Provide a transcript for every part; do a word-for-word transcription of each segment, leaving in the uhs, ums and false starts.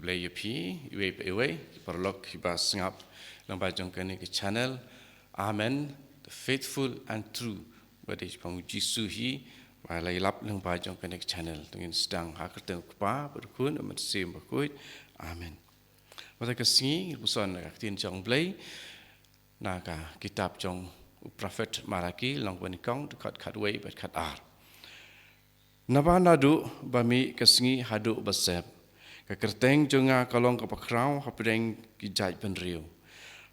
Khublei ïa phi, iwei pa iwei, ki paralok, kiba sngap lyngba jong kane ka channel. Amen. The faithful and true. Ba dei shaphang u Jisu hi, ba la ïalap lyngba jong kane ka channel. To ngin sdang ha ka kyrteng u Kpa, bad u Khun, bad u Mynsiem Bakhuid. Amen. Mynta ka sngi, ngi puson na ka ktien jong u Blei. Na ka kitab jong u prophet Malaki, lynnong banyngkong, dkhot khatwei bad khatar. Naba naduh ba mih ka sngi haduh ba sep, ka kyrteng jong nga ka long kaba khraw hapdeng ki jaitbynriew.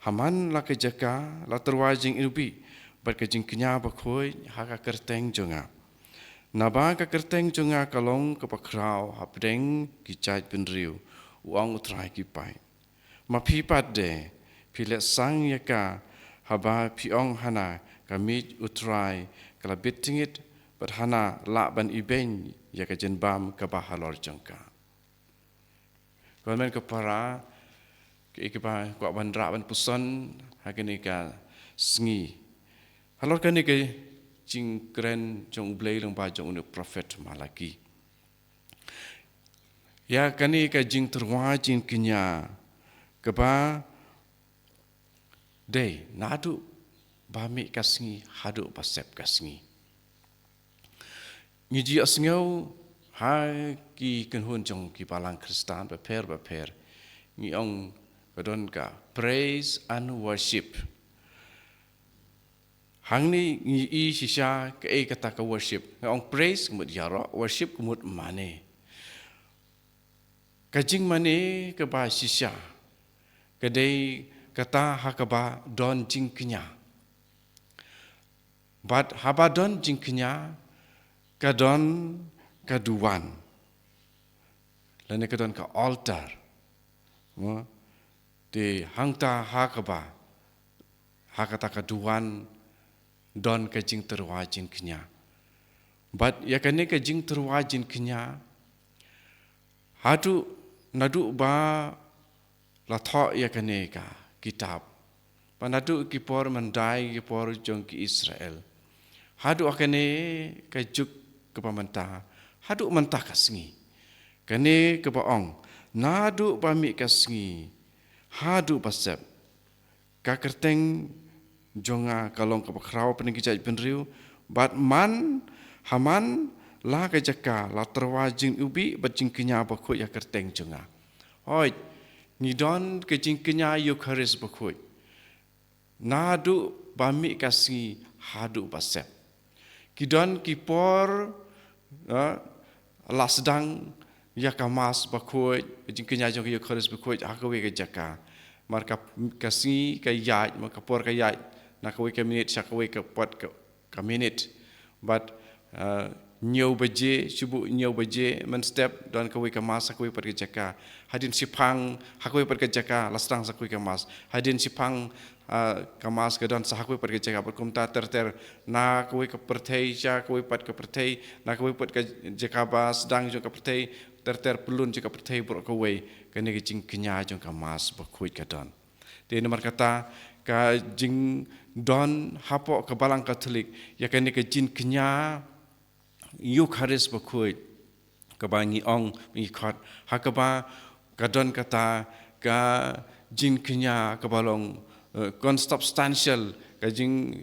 Ha man la ka jaka, la tyrwa jingiwbih, bad ka jingkñia bakhuid ha ka kyrteng jong nga. Naba ka kyrteng jong nga ka long kaba khraw hapdeng ki jaitbynriew, u ong u Trai ki paid. Ma phi pat de, phi leh sang ïa ka, haba phi ong hana, ka miej u Trai ka la bit tyngit, bad hana lah ban ibeiñ ïa ka jingbam kaba halor jong ka. Ko hynmen ko para, kaei kaba kwah ban rah ban puson ha kane ka sngi, halor kane ka jingkren jong u Blei lyngba jong une u prophet Malaki. Ïa kane ka jingtyrwa jingkñia kaba dei naduh ba mih ka sngi haduh ba sep ka sngi. Ngi ju ïohsngew ha ki kynhun jong ki balang Khristan bapher bapher, ngi ong ka don ka praise and worship. Hangne ngi i shisha kaei kata ka worship. Nga ong praise ka mut ïaroh, worship ka mut mane. Ka jingmane kaba shisha ka dei kata ha kaba don jingkñia. Bad haba don jingkñia, ka don ka duwan, lane ka don ka altar. Mo? Te hangta ha kaba, ha kata ka duwan don ka jingtyrwa jingkñia. Bad ïa kane ka jingtyrwa jingkñia, haduh naduh ba la thoh ïa kane ka kitab, bad naduh ki por mandai, ki por jong ki Israel, haduh ha kane ka juk kaba mynta, haduh mynta ka sngi, kane kaba ong, naduh ba mih ka sngi haduh ba sep, ka kyrteng jong nga ka long kaba khraw hapdeng ki jaitbynriew, bad man, ha man la ka jaka, la tyrwa jingiwbih bad jingkñia bakhuid ïa ka kyrteng jong nga. Hooid, ngi don ka jingkñia Eukharist bakhuid naduh ba mih ka sngi haduh ba sep. Ki don ki por, eh, la sdang ïa ka Mass bakhuid, jingkñia jong ka Eukharist bakhuid ha kawei ka jaka. Mar ka, ka sngi ka ïaid, mar ka por ka ïaid na kawei ka minit sha kawei ka pat ka, ka minit. Bad, eh, hynñiew baje, shu buh hynñiew baje mynstep, don kawei ka Mass ha kawei pat ka jaka. Hadien shiphang ha kawei pat ka jaka la sdang sa kawei ka Mass. Hadien shiphang, ah, ka Mass ka don sa ha kawei pat ka jaka, bad kumta ter ter, na kawei ka pyrthei sha kawei pat ka pyrthei, na kawei pat ka jaka ba sdang jong ka pyrthei, ter ter pyllun jong ka pyrthei baroh kawei. Kane ka jingkñia jong ka Mass bakhuid ka don. Te namar kata, ka jingdon hapoh ka Balang Katholik ïa kane ka jingkñia Eukharist bakhuid, kaba ngi ong, ngi khot, ha kaba ka don kata ka jingkñia kaba long, eh, consubstantial, ka jing,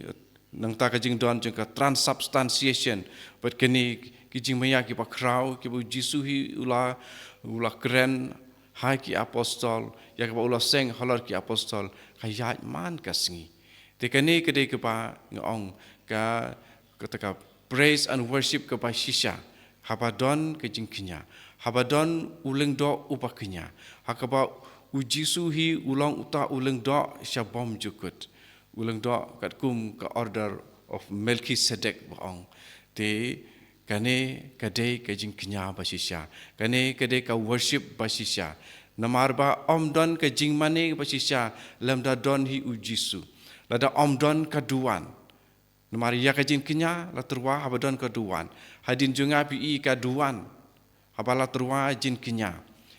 nangta ka jingdon jong ka transubstantiation. Bad kine ki jingmaïa kiba khraw kiba u Jisu hi u la, u la kren ha ki apostol, ïa kaba u la seng halor ki apostol, ka ïaid man ka sngi. Te kane ka dei kaba nga ong ka, kata ka praise and worship kaba shisha, haba don ka jingkñia, haba don u lyngdoh uba kñia, ha kaba u Jisu hi u long uta u lyngdoh sha bymjukut, u lyngdoh katkum ka order of Melchizedek ba ong. Te kane ka dei ka jingkñia ba shisha, kane ka dei ka worship ba shisha. Namar ba ym don ka jingmane ba shisha lymda don hi u Jisu. Lada ym don ka duwan. Namar ïa ka jingkñia la tyrwa haba don ka duwan. Hadien jong nga phi i ka duwan haba la tyrwa jingkñia.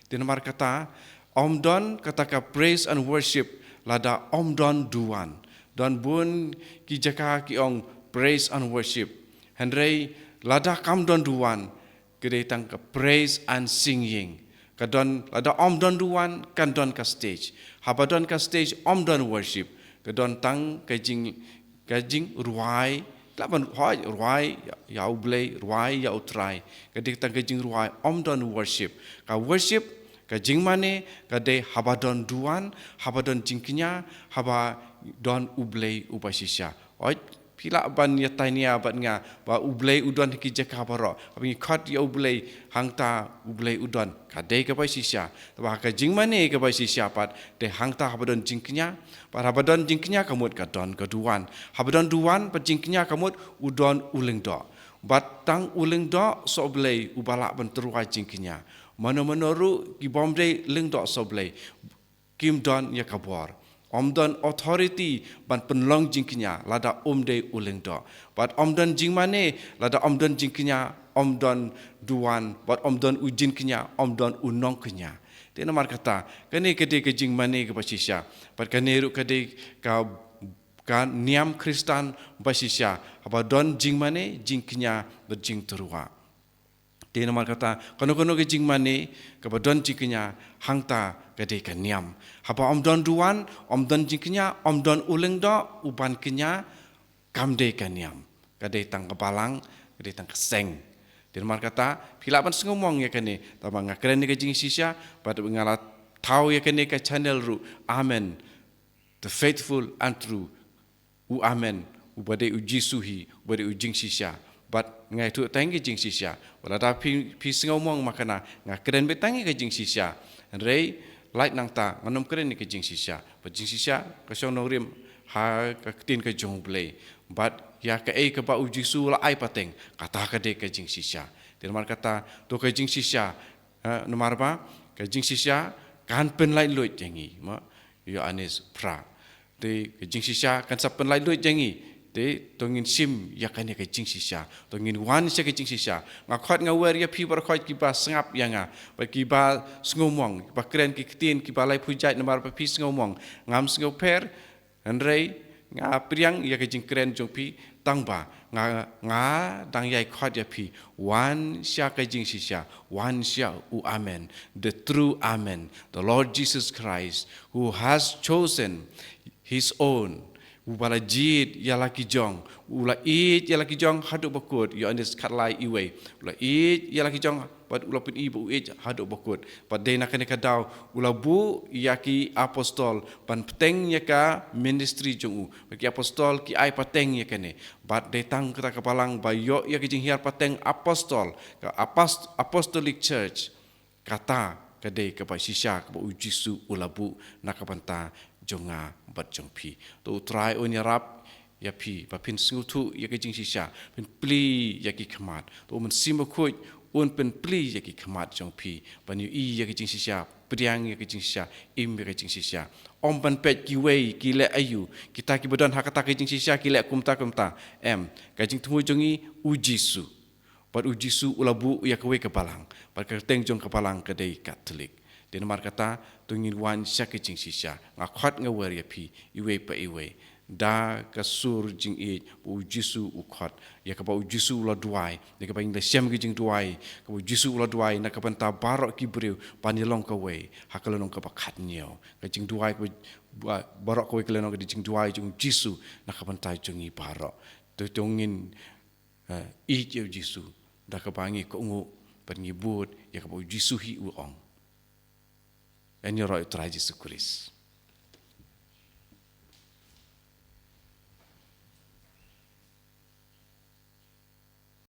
Te namar kata, ym don kata ka praise and worship lada ym don duwan. Don bun ki jaka ki ong praise and worship. Hynrei lada kam don duwan, ka dei tang ka praise and singing. Ka don, lada ym don duwan, kan don ka stage. Haba don ka stage, ym don worship. Ka don tang ka jing, ka jingrwai. Lah ban rwai, rwai ïa, ïa U Blei, rwai ïa U Trai. Ka dei tang ka jingrwai, ym don worship. Ka worship, ka jingmane, ka dei haba don duwan, haba don jingkñia, haba don U Blei uba shisha. Oi, phi lah ban ïathuh ïa bad nga ba U Blei u don ha ki jaka baroh. Haba ngi khot ïa U Blei, hangta U Blei u don. Ka dei kaba shisha. Te ba ka jingmane kaba shisha pat, te hangta haba don jingkñia. Bad haba don jingkñia ka mut ka don ka duwan. Haba don duwan bad jingkñia ka mut u don u lyngdoh. Bad tang u lyngdoh soh Blei uba lah ban tyrwa jingkñia. Mano mano ruh kibym dei lyngdoh soh Blei, kim don ïa ka bor. Ym don authority ban pynlong jingkñia lada um dei u lyngdoh. Bad ym don jingmane lada ym don jingkñia, ym don duwan, bad ym don u jingkñia, ym don u nongkñia. Te namar kata, kane ka dei ka jingmane kaba shisha. Bad kane ruh ka dei ka, ka niam Khristan ba shisha. Haba don jingmane, jingkñia, bad jingtyrwa. Te namar kata, kano kano ka jingmane, kaba don jingkñia, hangta ka dei ka niam. Haba ym don duwan, ym don jingkñia, ym don u lyngdoh uban kñia, kam dei ka niam. Ka dei tang ka balang, ka dei tang ka seng. Te namar kata, phi lah ban sngewmong ïa kane, tangba nga kren ïa ka jingshisha, bad nga la thaw ïa kane ka channel ruh, Amen. The faithful and true. U Amen, uba dei U Jisu hi, uba dei u jingshisha. Bad nga ïathuh tang ïa ka jingshisha. Wat lada phi, phi sngewmong ma kane, nga kren beit tang ïa ka jingshisha. Hynrei, lait nangta, ngan ym kren ïa ka jingshisha. Bad jingshisha, ka shong nongrim, ha ka ktien ka jong U Blei. Bad, ïa kaei kaba U Jisu u la ai pateng, kata ka dei ka jingshisha. Te namar kata, to ka jingshisha, ha, namar ba, ka jingshisha, kan pynlait luid ïa ngi, ma, Ïoannis phra. Te ka jingshisha kan sa pynlait luid ïa ngi. Te to ngin shim ïa kane ka jingshisha. To ngin wan sha ka jingshisha. Nga khot nga wer ïa phi baroh kiba sngap ïa nga. Bad kiba sngewmong, kiba kren ki ktien, kiba laiphew jait namar ba phi sngewmong. Ngam sngewpher, hynrei nga pdiang ïa ka jingkren jong phi tangba. Nga, nga dang ïai khot ïa phi. Wan sha ka jingshisha. Wan sha U Amen. The true Amen. The Lord Jesus Christ, who has chosen his own, uba la jied ïa la ki jong, u la ïeit ïa la ki jong haduh ba kut, Ïoannis khatlai uwei, u la ïeit ïa la ki jong, bad u la pyni ba u ïeit haduh ba kut. Bad dei na kane ka daw, u la buh ïa ki apostol, ban bteng ïa ka ministry jong u, ba ki apostol ki ai pateng ïa kane. Bad dei tang kata ka balang ba ïoh ïa ka jinghiar pateng apostol, ka apost-, apostolic church, kata ka dei kaba shisha kaba U Jisu u la buh na ka bynta jong nga bad jong phi. To U Trai un ïarap ïa phi, ba phin sngewthuh ïa ka jingshisha, phin plie ïa ki khmat. To U Mynsiem Bakhuid un pynplie ïa ki khmat jong phi, ban ïohi ïa ka jingshisha, pdiang ïa ka jingshisha, im ïa ka jingshisha. Ym ban peit kiwei ki leh aïu, kita kiba don ha kata ka jingshisha ki leh kumta kumta. Em, ka jingthmu jong ngi U Jisu. Bad U Jisu u la buh ïa kawei ka balang. Bad ka kyrteng jong ka balang ka dei Katholik. Te namar kata, to ngin wan sha ka jingshisha. Nga khot nga wer ïa phi, iwei pa iwei. Da ka sur jingïeit, ba U Jisu u khot. Ïa kaba U Jisu u la duwai. Ïa kaba ngi la shem ka jingduwai. Kaba U Jisu u la duwai, na ka bynta baroh ki briew, ban ïalong kawei. Ha ka lynnong kaba khatñiew. Ka jingduwai kaba, ba, baroh kawei ka lynnong ka dei jingduwai jong U Jisu, na ka bynta jong ngi baroh. To, to ngin eh, ïeit ïa U Jisu, da kaba ngi kohnguh, bad ngi bud, ïa kaba U Jisu hi u ong. Yn ïaroh ïa U Trai Jisu Khrist.